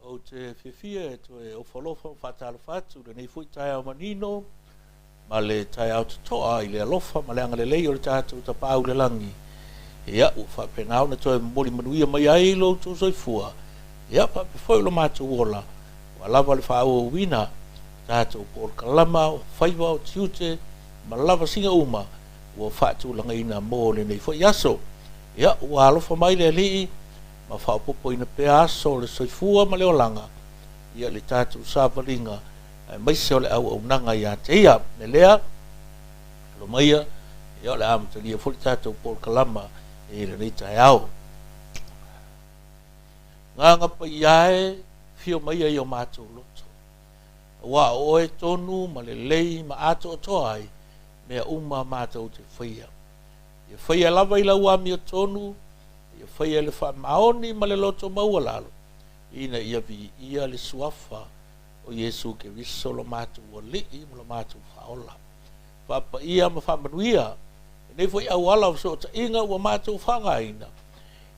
Ou te fiafia e toe ofo alofa ma faatalofa atu i lenei foi taeao manino ma le taeao totoa i le alofa ma le agalelei o le tatou Tapaau i le Lagi. Ia, ua faapena ona toe momoli manuia mai ai lo outou soifua, ia faapea foi lo matou ola, ua lava le faaauauina tatou polokalama o faiva o tiute ma lavasiga uma ua faatulagaina mo lenei foi aso. Ia, ua alofa mai le Alii ma faaopoopoina pea aso o le soifua ma le olaga ia le tatou savaliga aemaise o le auaunaga ia te ia. Me lea, alo maia, ia o le amatalia foi le tatou polokalama i lenei taeao. Agaga Paia e, afio maia i o matou loto, aua o oe tonu ma lelei ma atoatoa ai mea uma matou te faia. Ia faia lava i lau amiotonu, ia faia le faamaoni ma le loto maualalo, ina ia viia le suafa o Iesu Keriso lo matou Alii ma lo matou Faaola. Faapaia ma faamanuia lenei foi auala o fesootaiga ua matou faaaogaina,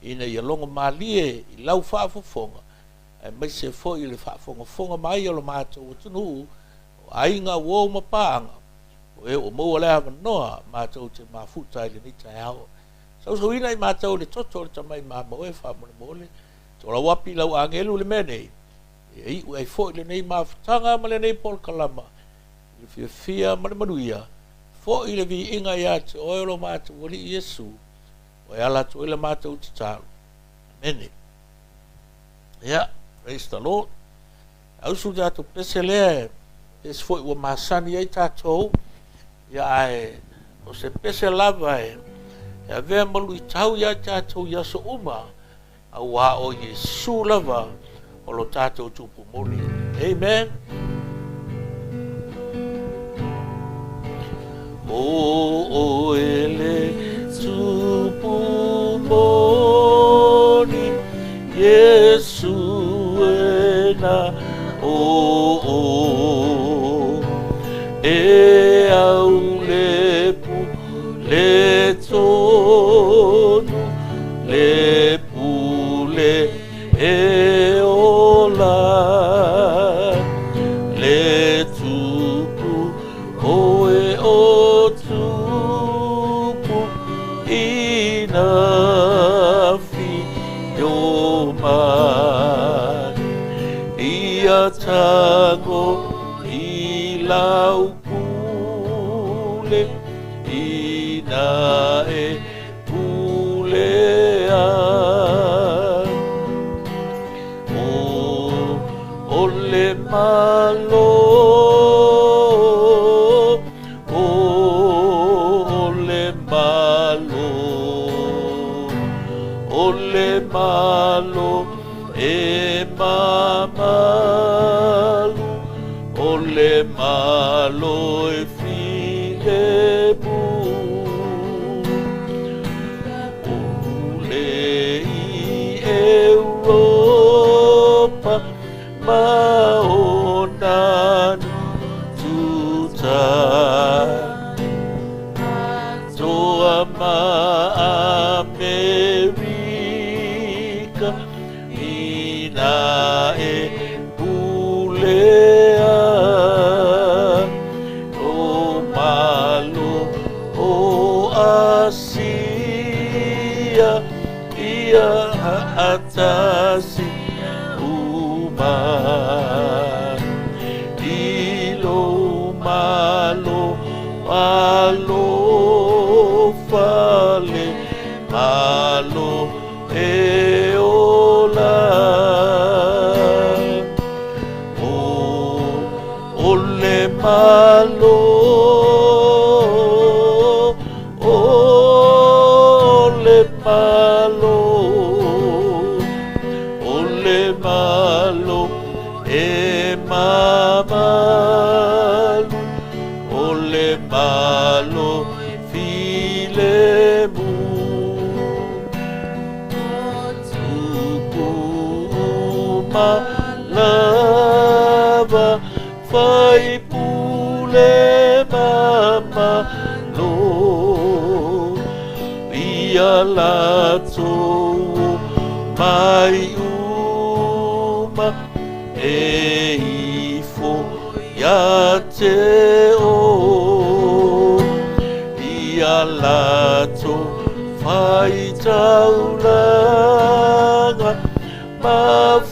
ina ia logo malie i lau faafofoga, aemaise foi i le faafogafoga mai o lo matou atunuu, o aiga, uo ma paaga, o e ua maua le avanoa matou te mafuta ai lenei taeao. Sausauina i matou le toto o le tamai mamoe faamolemole, tolauapi lau agelu le mea nei, e iu ai foi lenei mafutaga ma lenei polokalama, i le fiafia ma le manuia, foi le viiga ia te oe o lo matou Alii Iesu, o e ala atu ai le matou tatalo. Amene. Yeah, praise the Lord. Ausu tatou pese lea, pese foi ua masani ai tatou, ia ae o se pese lava e avea ma luitau ia tatou i aso uma, aua o Iesu lava o lo tatou tupu moni. Amen. O oe le tupu moni, Iesu e na o o, e au le pu le tonu, le pule e ola, le tupu oe o tupu ina whio mai. Ia tago i lau pule, ina e pule ai. O le malo, o le malo, o le malo e mamalu, o le malo e filemu. O le i Europa ma o nanu tutai, toa ma Amerika, ina e pulea. O malo o Asia, ia haatasi uma. I lo malo alofa le malo e ola. O le malo, o le malo, o le malo e mamalu, o le malo filemu. Tupu uma lava, fai pule mamalo, ia latou mai uma. E ifo ia te oe i a latou faitaulaga ma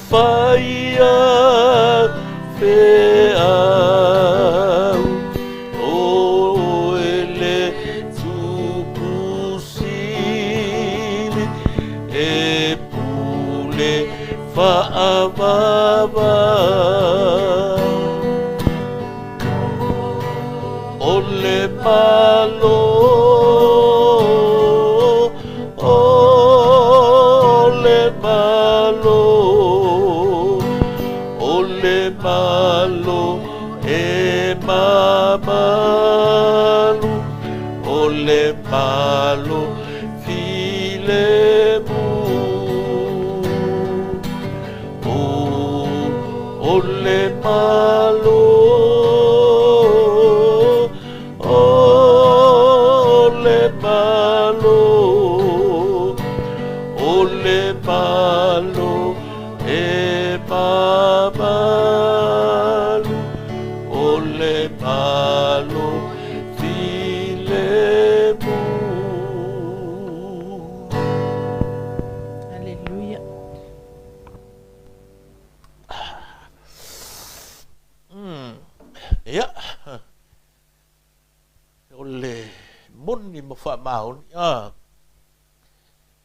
faia feau. O oe le Tupu Sili e pule faavavau. O le Malo, o le Malo, o le Malo e mamalu, o le Malo filemu. O, o le Malo, o le Malo, o le Malo e mamalu, o le Malo filemu. Haleluia. Ia, o le moni ma faamaoni.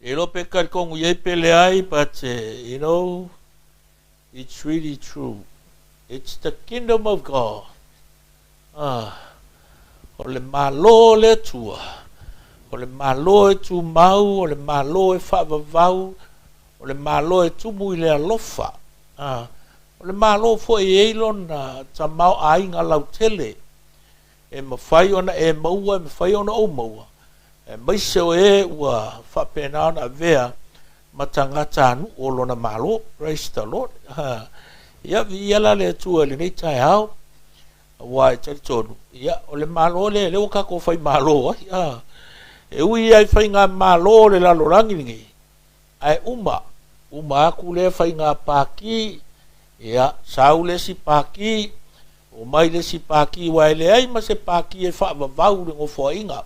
E iloa pe talitonu i ai pe leai, but it's really true. It's the kingdom of God. O le Malo o le Atua. O le Malo e tumau, o le Malo e faavavau, o le Malo e tumu i le alofa. O le Malo foi e i ai lona tamaoaiga lautele. E mafai ona e maua, e mafai ona ou maua. E maise o e ua faapena ona avea ma tagata nuu o lona Malo. Praise the Lord. Ia, viia la le Atua i lenei taeao. Aua e talitonu, ia, o le Malo lea, lea ua tatou faimalo ai. E ui ai faigamalo o le lalolagi lenei, ae uma, uma atu lea faiga pati, ia, sau le isi pati, omai le isi pati, aua e leai ma se pati e faavavau le nofoaiga.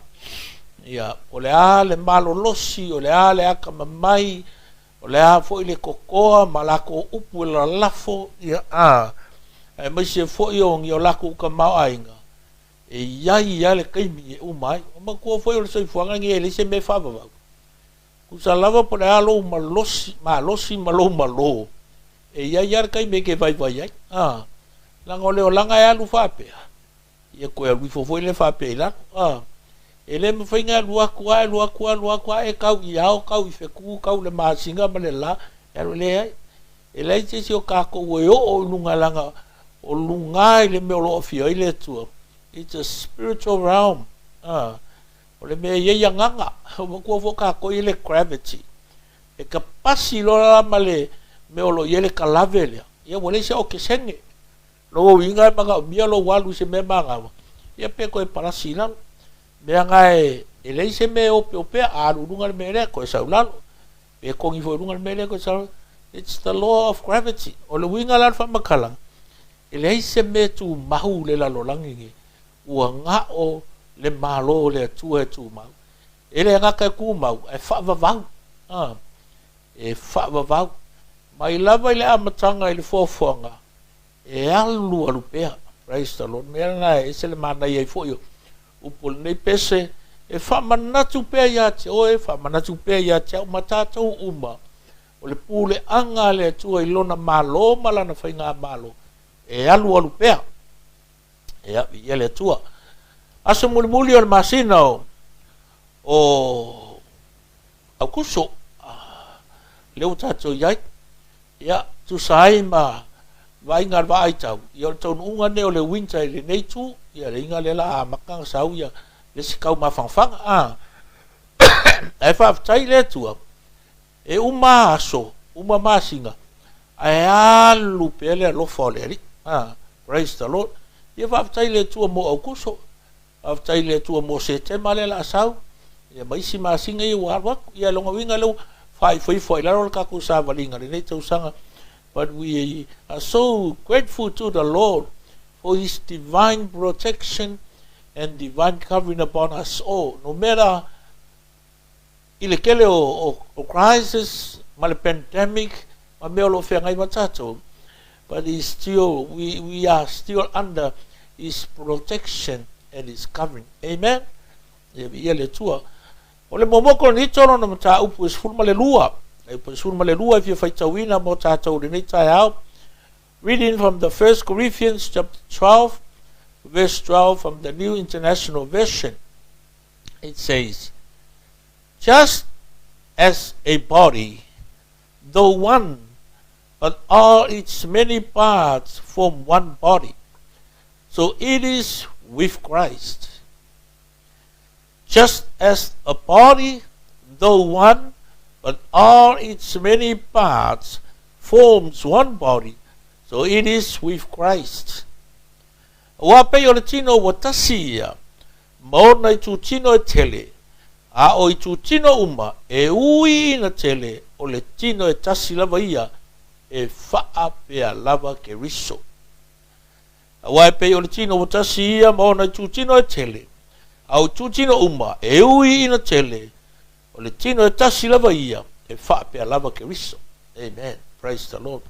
Ia, o le a le malolosi, o le a le atamamai, o le a foi le totoa ma latou upu e lalafo, ia, aemaise foi o ni o latou tamaoaiga, e i ai lava le taimi e uma ai. O manatua foi o le soifuaga lenei e leai se mea e faavavau. Tusa lava po o le a lou malosi, malosi ma lou malo, e i ai lava le taimi e te vaivai ai. Leaga o le olaga e alu faapea, ia toe alu ifo foi le faapea i lalo. E le mafai ona alu atu lava, alu atu, alu atu lava, e tau i ao, tau i fetu, tau i le masina ma le la, e alu leai. E leai se isi o tatou e oo i luga leaga o luga i le mea o lo o afio ai le Atua. It's a spiritual realm. O le mea e i ai agaga. O manatua foi tatou e i ai le gravity. E tapasi loa la ma le mea o lo o i ai le kalave lea, ia ua leai se okesene. Lou uiga e manaomia lou alu i se mea manava, ia pe toe palasi i lalo. Mea na e leai se mea e opeopea, a alu i luga le mea lea, toe sau i lalo. Pe togi foi i luga le mea lea, toe sau i lalo. It's the law of gravity. O le uiga la o le faamatalaga, e leai se mea e tumau i le lalolagi lenei, ua gao le Malo o le Atua e tumau. E le gata e tumau, ae faavavau. E faavavau. Mai lava i le amataga i le foafoaga, e alu alu pea. Praise the Lord. Mea lena e ese le manaia ai foi o upu o lenei pese, e faamanatu pea ia te oe, faamanatu pea ia te au ma tatou uma, o le puleaga a le Atua i lona Malo ma lana faigamalo, e alu alu pea. Ia, viia le Atua. Aso mulimuli o le masina o Aukuso, lea ua tatou i ai. Ia, tusa ai ma vaaiga a le vaaitau, ia o le taunuuga lenei o le winter i lenei itu, ia le iga lea la amata ona sau ia le isi tau mafanafana. Ae faafetai i le Atua, e uma aso, uma masina, ae alu pea le alofa o le Alii. Praise the Lord. Ia faafetai i le Atua mo Aukuso, faafetai i le Atua mo Setema lea la a sau, ia ma isi masina ia ua alu atu. Ia lona uiga lea ua faaifoifo ai i lalo le tatou savaliga lenei tausaga. But we are so grateful to the Lord for His divine protection and divine covering upon us all. No matter i le tele o crisis ma le pandemic ma mea o lo o feagai ma tatou, but is still, we are still under His protection and His covering. Amen. Ia viia le Atua. O le muamua Korinito lona mataupu e 12. E 12 e fia faitauina mo tatou lenei taeao. Reading from the First Corinthians chapter 12, verse 12 from the New International Version. It says, "Just as a body, though one, but all its many parts form one body, so it is with Christ. Just as a body, though one, but all its many parts forms one body, so it is with Christ. Aua pei o le tino ua tasi ia, ma ona itutino e tele, a o itutino uma e ui ina tele o le tino e tasi lava ia e faapea lava Keriso. Aua e pei o le tino ua tasi ia ma ona itutino e tele, a o itutino uma e ui ina tele, o le tino e tasi lava ia e faapea lava Keriso. Amen. Praise the Lord.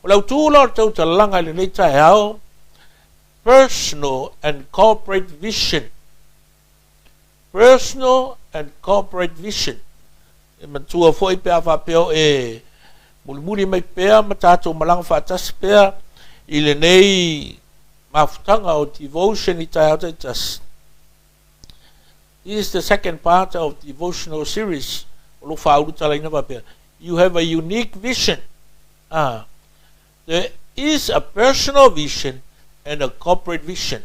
O le autū la o le tautalaga i lenei taeao, personal and corporate vision. Personal and corporate vision. E matua foi pe a faapea o e mulimuli mai pea ma tatou malaga faatasi pea i lenei mafutaga o devotion i taeao taitasi. This is the second part of devotional series o lo faaulutalaina faapea. You have a unique vision. There is a personal vision and a corporate vision.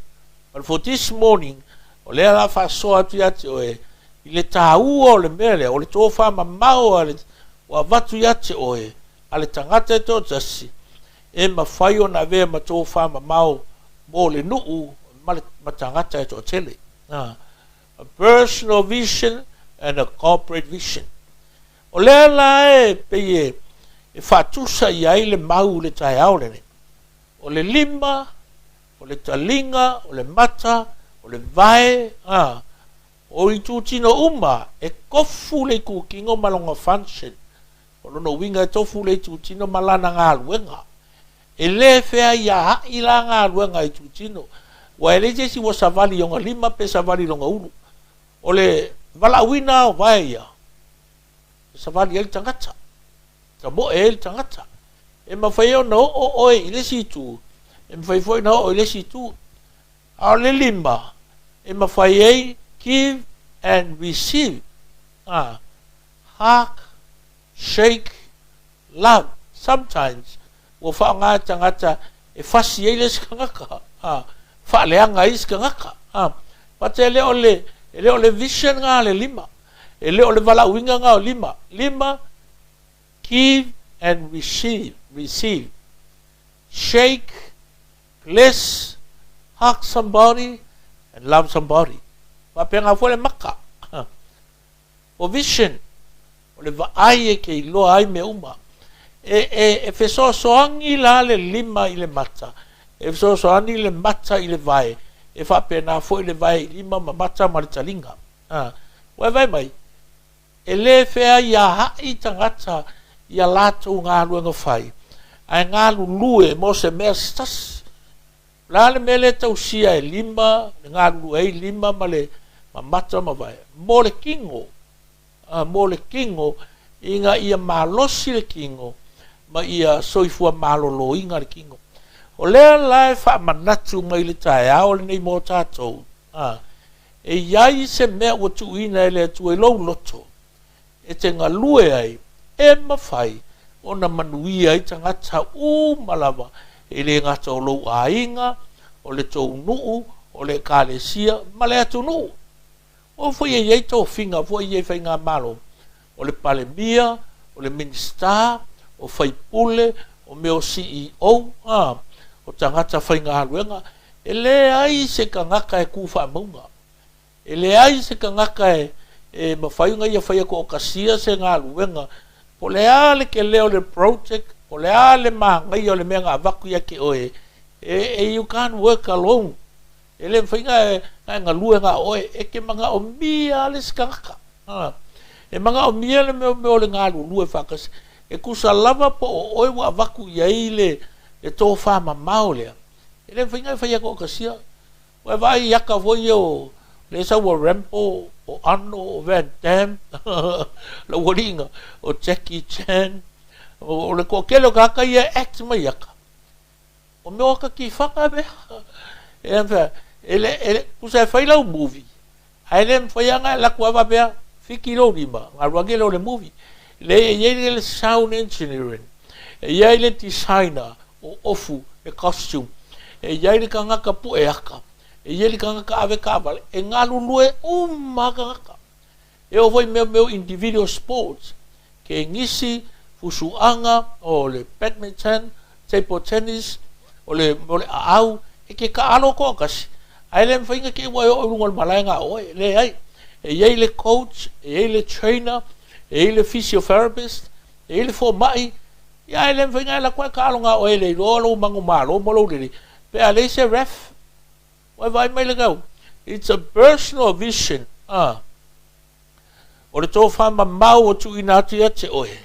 But for this morning, o lea la faasoa atu ia te oe i le tāua o le mea lea, o le tofā mamao a le ua avatu ia te oe a le tagata e toatasi, e mafai ona avea ma tofā mamao mo le nuu ma le ma tagata e toatele. A personal vision and a corporate vision. O lea la e pei e faatusa i ai le mau le taeao lenei. O le lima, o le taliga, o le mata, o le vae, o itutino uma e tofu le itutino ma lona function. O lona uiga e tofu le itutino ma lana galuega. E lē feaiaai la galuega a itutino. Ua e leai se isi ua savali i ona lima pe savali i lona ulu. O le valaauina o vae ia, e savali ai le tagata, tamoe ai le tagata. E mafai ai ona oo oe i le isi itu, e mafai foi ona oo i le isi itu. A o le lima, e mafai ai give and receive. Hug, shake, love. Sometimes, ua faaaoga e tagata e fasi ai le isi tagata, faaleaga ai isi tagata. But e le o le, e le o le vision lena a le lima. E le o le valaauina lena o lima. Lima, give and receive, receive. Shake, bless, hug somebody and love somebody. Faapena foi le mata. O vision, o le vaai e ke iloa ai mea uma. E fesoasoani la le lima i le mata, e fesoasoani le mata i le vae, e faapena foi le vae i lima ma mata ma le taliga. Ua e vaai mai, e lē feaiaai tagata i a latou galuega fai, ae galulue mo se mea se tasi. O le a le mea lea e tausia e lima, le galulue ai lima ma le ma mata ma vae? Mo le tino, mo le tino, ina ia malosi le tino ma ia soifua maloloina le tino. O lea la e faamanatu mai le taeao lenei mo tatou, e i ai se mea ua tuuina e le Atua i lou loto e te galue ai, e mafai ona manuia ai tagata uma lava, e le gata o lou aiga, o le tou nuu, o le ekalesia ma le atunuu. Ua foi e i ai tofiga foi ia i faigamalo, o le Palemia, o le Minisita, o faipule, o mea o CEO, o tagata faigaluega. E leai se tagata e kū faamauga. E leai se tagata e mafai ona ia faia toʻatasia se galuega po o le a le tele o le project. Po o le a le manaia o le mea na avatu ia te oe, e you can't work alone. E le mafai ona e galue na o oe, e te manaomia lava le isi tagata. E manaomia le mea o le galulue faatasi. E tusa lava po o oe ua avatu i ai le tofamamao lea, e le mafai ona e faia toatasia. Ua e vaai i aka foi ia o lea e sau o Rambo, o Arnold, o Van Damme, le aualiiga, o Jackie Chan, o le toatele o tagata ia e act mai aka. O mea o aka tifaga mea. E le, e le, tusa e fai lau movie, ae le mafai lava ona e alu atu lava faapea, fiki lou lima, ona alu ane lea o le movie. Leai, e i ai le sound engineering, e i ai le designer o ofu, le costume, e i ai le tagata pue aka, e i ai le tagata ave taavale, e galulue uma lava tagata. E oo foi i mea o individual sports, kenisi, fusuaga, o le badminton, table tennis, o le mea o le aau, e te taalo toatasi, ae le mafai ona te i ua e oo i luga o le malae na o oe. Leai, e i ai le coach, e i ai le trainer, e i ai le physiotherapist, e i ai le fomai, ia ae le mafai ona e alu atu ae taalo na o oe e le iloa lou manumalo ma lou lelei, pe a leai se ref. Ua e vaai mai le tau? It's a personal vision. Ah. O le tofamamao ua tuuina atu ia te oe,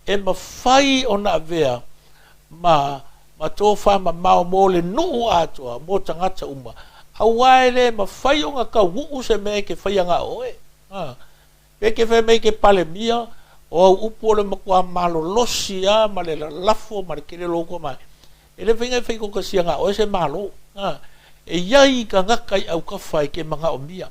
e mafai ona avea ma, ma tofamamao mo le nuu atoa, mo tagata uma, aua e le mafai ona taunuu se mea e te faia na o oe. Ah. Pe te fai mai ke Palemia, o au upu o le matua malolosi lava ma le lalafo ma le tele o lou toamai, E le mafai ona e faitaukasia na oe se Malo. E i ai tagata i autafa e te manaomia.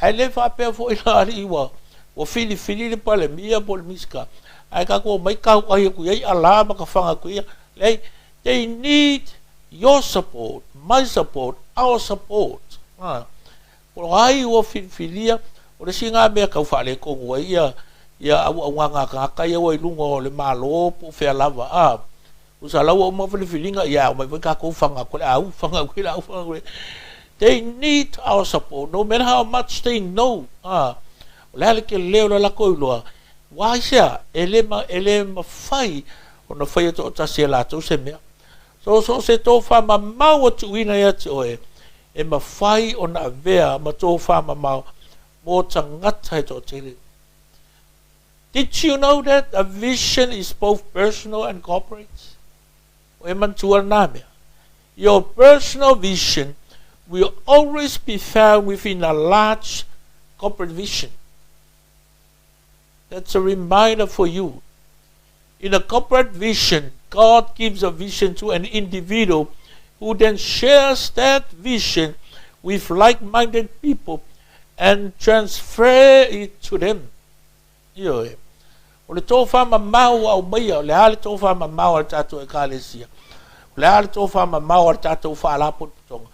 Ae le faapea foi la alii ua filifili le Palemia po o le Minisita, ae tatou omai tauai atu i ai ala ma tafaga atu i ai. Leai, they need your support, my support, our support. Po o ai ua filifilia, o le isi lena mea tau faaletonu ai ia auaunaga a tagata ia ua i luga o le Malo po o fea lava. Tusa la ua uma filifiliga, ia omai foi tatou faga atu le au, faga atu le au, faga atu le. They need our support, no matter how much they know. Ah, o le a le tele o le latou iloa, ua aisea, e le, e le mafai ona faia toatasi e latou se mea. So, so o se tofamamao ua tuuina ia te oe, e mafai ona avea ma tofamamao mo tagata e toatele. Did you know that a vision is both personal and corporate? O e manatua lena mea. Your personal vision will always be found within a large corporate vision. That's a reminder for you. In a corporate vision, God gives a vision to an individual who then shares that vision with like-minded people and transfer it to them. Ioe. O le tofamamao ua aumaia, o le a le tofamamao a le tatou Ekalesia? O le a le tofamamao a le tatou Faalapotopotoga?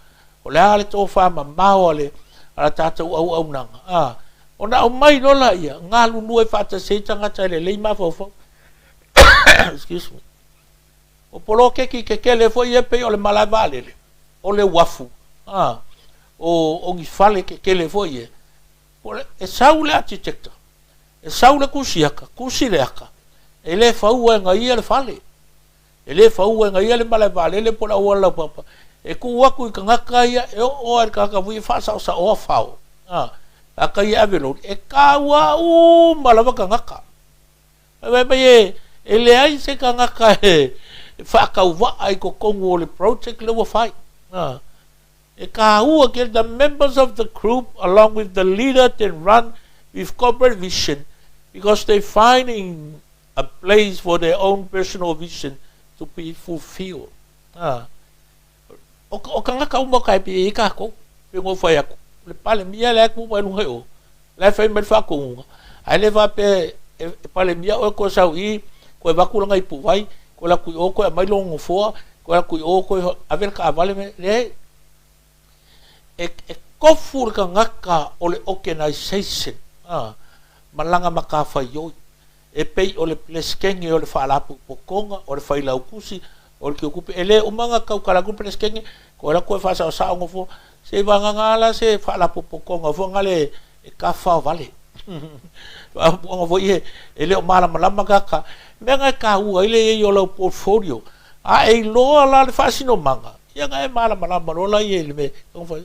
O le a le tofamamao a le a le tatou auaunaga? A, ona aumai loa laia, galulue faatasi ai tagata e lelei mafaufau. Excuse me. O poloketi tetele foi ia pei o le malae vaalele, o le uafu, a, o, o ni fale tetele foi ia, E sau le architect, e sau le kusi aka, kusi le aka, e le faua e gaia le fale, e le faua e gaia le malae vaalele po o le auala laupapa. E tuu atu i tagata ia, e oo lava i le tagata foi e faasaosaoa fao, a, tagata ia e ave loli, e taua uma lava tagata. Fai mai e, e leai se tagata e faatauvaa i totonu o le project lea ua fai. A. E kāua ke the members of the group along with the leader can run with corporate vision because they finding a place for their own personal vision to be fulfilled. A, o, o tagata uma ka e pei e kākou, pe ngō whai aku. Le Palemia le aku mai lunga i o, la e whai mai le whaakongunga. Ae le whapea e, e Palemia oe koe sau i, koe vaku langa i puwai, koe la kui o koe amai lo ngofoa, koe la kui o koe ave le kaavale me, le, e, e kofu le tagata o le organisation, a, ma lana matafaioi, e pei o le Peresetene o le Faalapotopotoga, o le Failautusi, o le Tiotupe, e le uma ona tautala atu le Peresetene, koe alu atu e faasaosao nofoa, seivagana la se Faalapotopotoga foi nale e tafaovale. Faapuaga foi e, e le o malamalama kaka. Mea nga e kāua ai le iai o lau portfolio. A e iloa la le faasinomaga, ia nga e malamalama loa la ia i le mea e fai.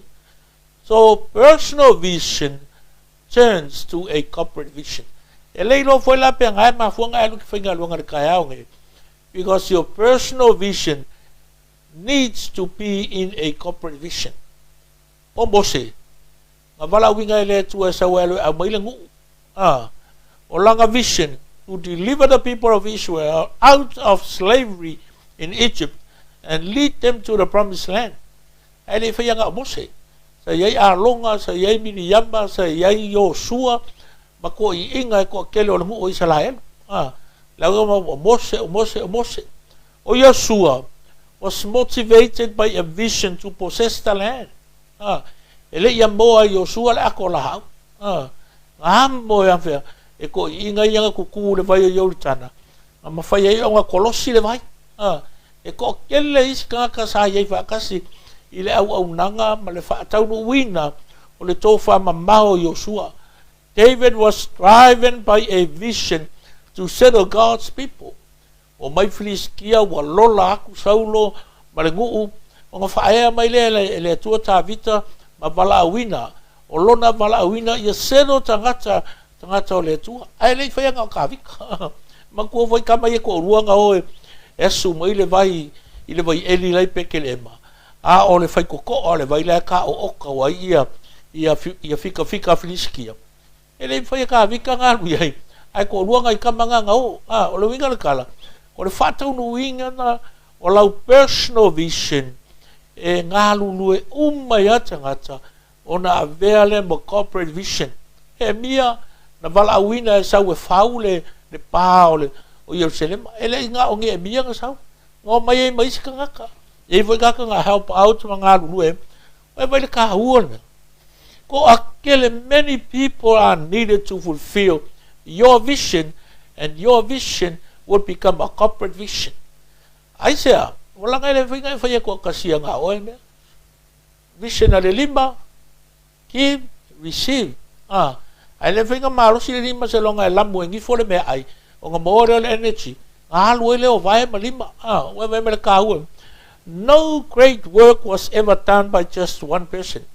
So, personal vision turns to a corporate vision. E le iloa foi la pe nga e mafua nga e alu ki faigaluega i le taeao nei. Because your personal vision needs to be in a corporate vision. O Mose, na valaauina e le Atua e sau e alu e aumai le nuu. A, o lana vision to deliver the people of Israel out of slavery in Egypt and lead them to the promised land. Ae le i faia na o Mose. Sa i ai Arona, sa i ai Miriama, sa i ai Iosua, ma toaiiga e toatele o le nuu o Isaraelu. A, le au o Mose, o Mose, o Mose. O Iosua was motivated by a vision to possess the land. A, e le i amoa e Iosua le ato o laau. A, na amo e awhea, e toaiiga ia na tutu le vai o Ioritana, na mafai ai ona kolosi le vai. A, e toatele isi tagata sa iai faatasi i le auaunaga ma le faataunuuina o le tofamamao o Iosua. David was driven by a vision to settle God's people. O mai Filisitia ua lola atu Saulo ma le nuu, ona faaea mai lea e le Atua Tavita ma valaauina, o lona valaauina ia settle tagata, tagata o le Atua. Ae le i faia na o Tavita. Matua foi tama ia toalua na o e asu mai le vai i le vai eli la i Petelema, a o le faitotoa o le vai la e taoota ai ia ia ia fikafika Filisitia. E le i mafai e Tavita ona alu i ai, ae toalua nai tama na na o. A, o le uiga o le tala, o le faataunuuina na o lau personal vision e galulue uma ai lava tagata ona avea lea ma corporate vision. He mea na valaauina e sau e fau le, le pā o le o Ierusalema. E le i na o Neemia na sau. Na omai ai ma isi tagata. E i ai foi tagata na help out ma galulue. E vai le kāua le mea. Toatele, many people are needed to fulfill your vision and your vision will become a corporate vision. Aisea, ua laga e le faiga e fai e toatasia na oe mea. Vision a le lima, give, receive. Ah, ae le faiga malosi le lima seiloga e lamu e gifo le meaai, ona maua lea o le energy. Na alu ai lea o vae ma lima. Ah, ua vae ma le kāua. No great work was ever done by just one person.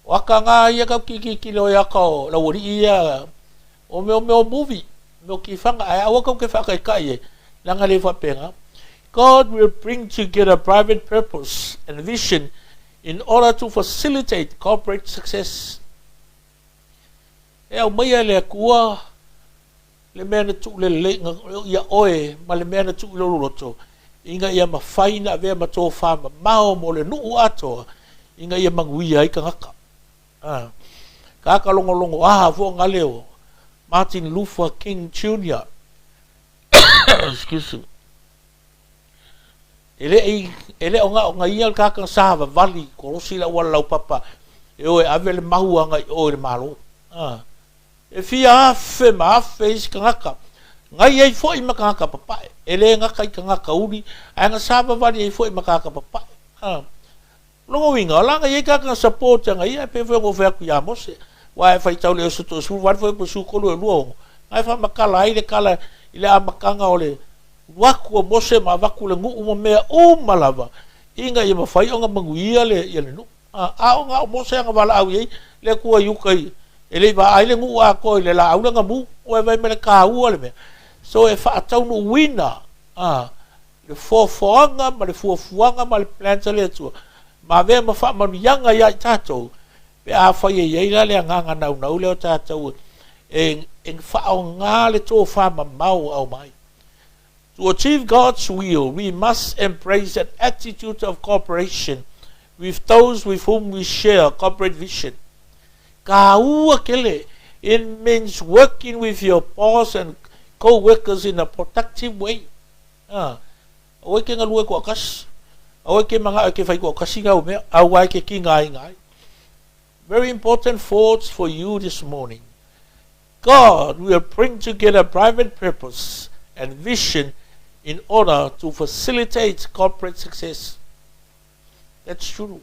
O aka ngā ia kau kikikile o aka o lauali'i ia o mea o mea o movie, mea o kiwhanga, ae aua kau ke whaakaikai e, leaga le whapenga. God will bring together private purpose and vision in order to facilitate corporate success. E aumaia e le Atua le mea na tuu lelei ia oe ma le mea na tuu i lou loto, ina ia mafai ona avea ma tofā mamao mo le nuu atoa, ina ia manuia ai tagata. A, kaka logologo aha fua gale o Martin Luther King Jr. Excuse me. E le i, e le o na o na ia le kaka sa vavali kolosi le auala laupapa e o e ave le mahu agai i o i le Malo. A, E fia afe ma afe isi tagata, ngai ai foi ma tagata papae, e le gata i tagata uli, ae na savavali ai foi ma tagata papae. A, lona uiga, o la na i ai tagata na support ana ia, e pei foi ona ou fai atu ia Mose, aua e faitau le Esoto 18 foi po 13 e 26, na e faamatala ai le tala i le amataga o le alu atu o Mose ma avatu le nuu ma mea uma lava, ina ia mafai ona manuia le, ia le nuu. A o na o Mose ana valaau i ai le Atua i uka i, e le i vaai le nuu atoa i le laau le gamu, ua e vaai mai le kāua le mea. So e faataunuuina a, le foafoaga ma le fuafuaga ma le plans a le Atua, ma avea ma faamanuiaga ia i tatou, pe afai e i ai la le agaga naunau lea o tatou e, e faaaoga le tofamamao ua aumai. To achieve God's will, we must embrace an attitude of cooperation with those with whom we share corporate vision. Kāua kele, it means working with your boss and co-workers in a productive way. Ah, aua ke ngalue toakasi, aua ke manga'o e ke fai toakasi ngau mea, aua e ke ki ngai ngai. Very important thoughts for you this morning. God will bring together private purpose and vision in order to facilitate corporate success. That's true.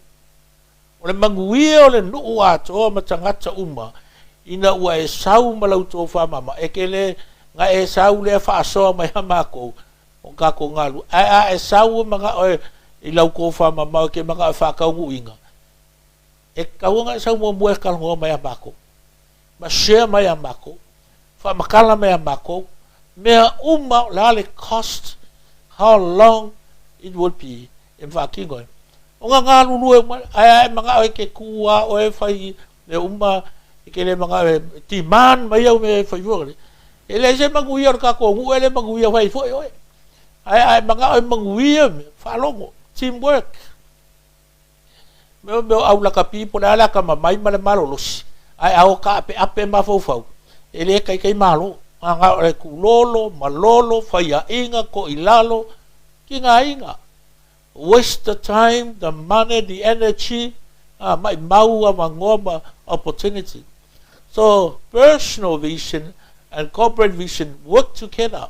O le manuia o le nuu atoa ma tagata uma, Ina ua e sau ma lau tofamamao, e te le na e sau lea faasoa mai ia matou, o tatou galulue. Ae a e sau e manao e i lau tofamamao e te manao e faataunuuina, e tatau ona e sau muamua e talanoa mai ia matou, ma share mai ia matou, faamatala mai ia matou, mea uma o le a le cost, how long it will be e faatino ai. Ona galulue uma lea, ae a e manao e te tu lava oe e fai mea uma, e te le manao e demand mai au mea e fai foi, e leai se manuia o le tatou nuu e le manuia ai foi oe. Ae a e manao e manuia mea, faalogo, team work. Mea o mea o au lakapi po o le a le atamamai ma le malolosi, ae a o taapeape mafaufau, e le taitai malo. Na o le tulolo, malolo, faiaina, toilalo, tigaina. Waste the time, the money, the energy, maimau avanoa ma opportunity. So, personal vision and corporate vision work together.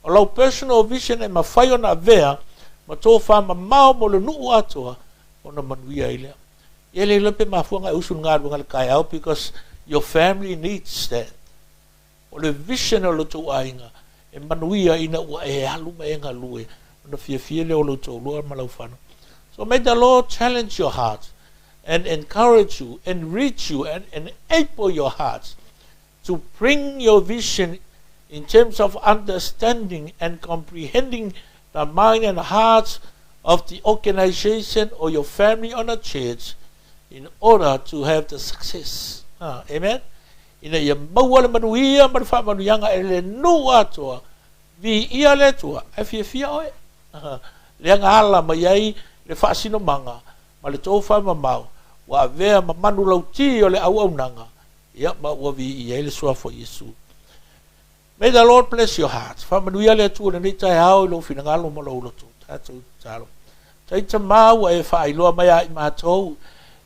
O lau personal vision e mafai ona avea ma tofamamao mo le nuu atoa ona manuia ai lea. Ia le iloa pe mafua ona e usu i le galuega i le taeao because your family needs that. O le vision o lo outou aiga e manuia ina ua e alu ma e galue ona fiafia lea o lou toalua ma lau fanau. So may the Lord challenge your heart and encourage you, enrich you and enable your hearts to bring your vision in terms of understanding and comprehending the mind and hearts of the organization or your family or the church in order to have the success. Amen. Ina ia maua le manuia ma le faamanuiaga e le nuu atoa, viia le Atua, ae fiafia oe. Lea na ala mai ai le faasinomaga ma le tofamamao ua avea ma manulauti o le auaunaga, ia, ma ua viia ai le Suafa o Iesu. May the Lord bless your heart. Faamanuia le Atua i lenei taeao i lou finagalo ma lou loto. Tatou tatalo. Taita ma ua e faailoa mai a i matou,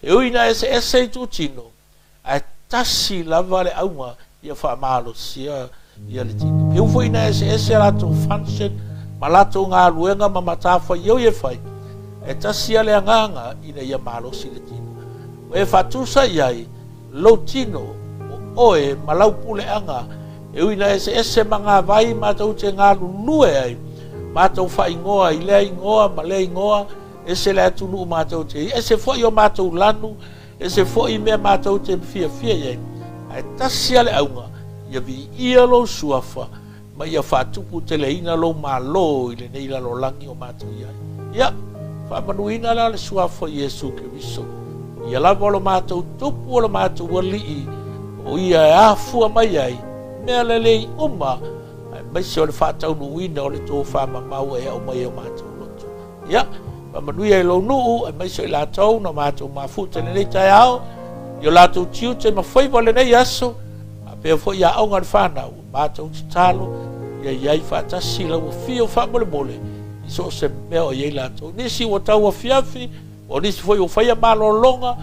e ui ina eseese itutino, ae tasi lava le auga ia faamalosia ia le tino. E ui foi ina eseese a latou function ma latou galuega ma matafaioi e fai, ae tasi lava le agaga ina ia malosi le tino. Ua e faatusa i ai lou tino, o oe ma lau puleaga, e ui ina eseese magavai matou te galulue ai, matou faaigoa i lea igoa ma lea igoa, ese le atunuu matou te i ai, ese foi o matou lanu, Ese foi mea matou te fiafia i ai, ae tasi lava le auga, ia viia lou suafa ma ia faatuputeleina lou Malo i lenei lalolagi o matou i ai. Ia, faamanuina la le suafa o Iesu Keriso. O ia lava o lo matou Tupu o lo matou Alii, o ia e afua mai ai mea lelei uma, aemaise o le faataunuuina o le tofamamao e aumai e o matou loto. Ia, faamanuia i lou nuu, aemaise o i latou na matou mafuta i lenei taeao, i o latou tiute ma faiva o lenei aso, faapea foi aoga a le fanau, matou tatalo, ia i ai faatasi lau afio faamolemole i so o se mea o i ai latou. Nisi ua tau afiafi, o nisi foi ua faia malologa,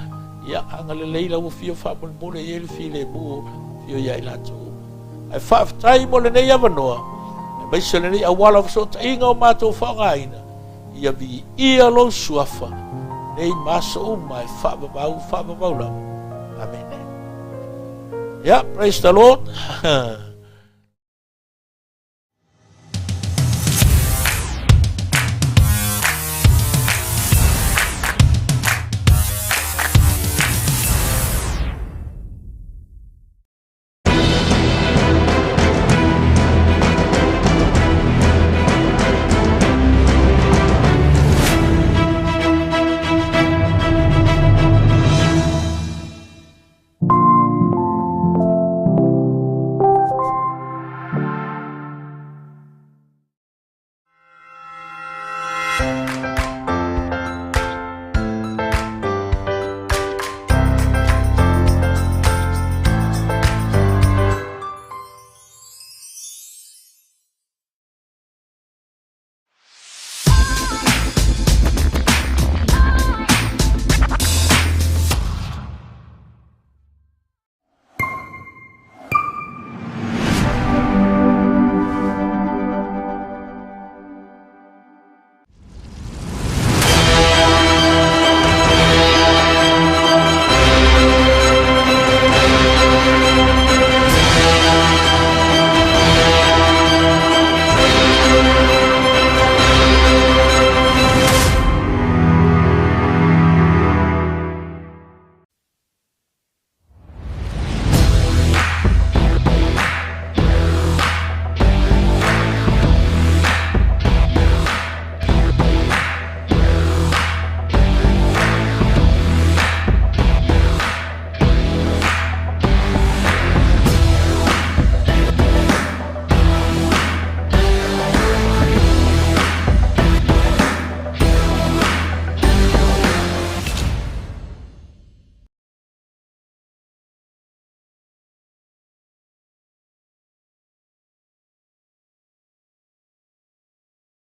ia agalelei lau afio faamolemole i ai le filemu o afio ia i latou uma. Ae faafetai mo lenei avanoa, aemaise o lenei auala o fesootaiga o matou faaaogaina, ia viia lou suafa nei ma aso uma e faavavau faavavau lava. Amene. Yeah, praise the Lord.